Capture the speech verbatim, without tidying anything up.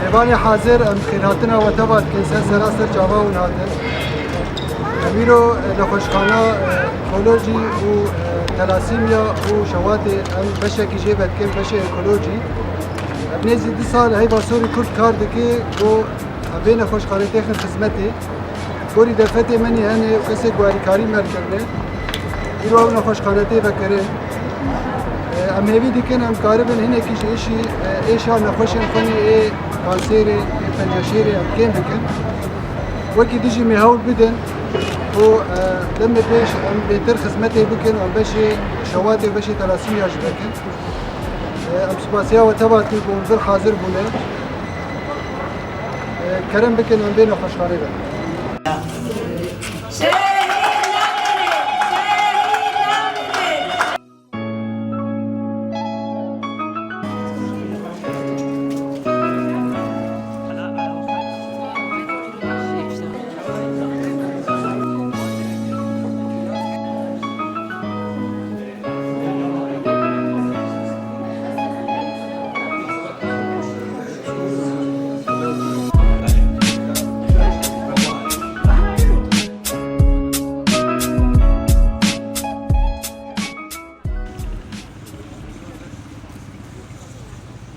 Mêvanê hazir, em xêrhatina we teva dikin ser sera ser çava hûn hatin. Em îro, e, nexweşxana, e, onkolojî û, e, telasîmya û şewatê em beşekî jê vedikin, beşê onkolojî. Em nêzî du sal heyva sorî kurt kar dike ku em vê nexweşxanê têxin xizmetê. Gorî derfetê me nî hene û kesê ku alîkarî me kirine. Îro ew nexweşxane tê vekirin. E, em hêvî dikin em karibin hinekî ji êşî, e, êşa nexweşên xwe nê ê kanserê, ê penceşêrê em kêm bikin. Wekî dijî me hewl bidin û, e, demê pêş em bêtir xizmetê bikin, em beşê şewatê, beşê telasîmya jî vekin. E, em spasiya we teva dikin ku hûn vir hazir bûne. E, kerem bikin em bê nexweşxanê de.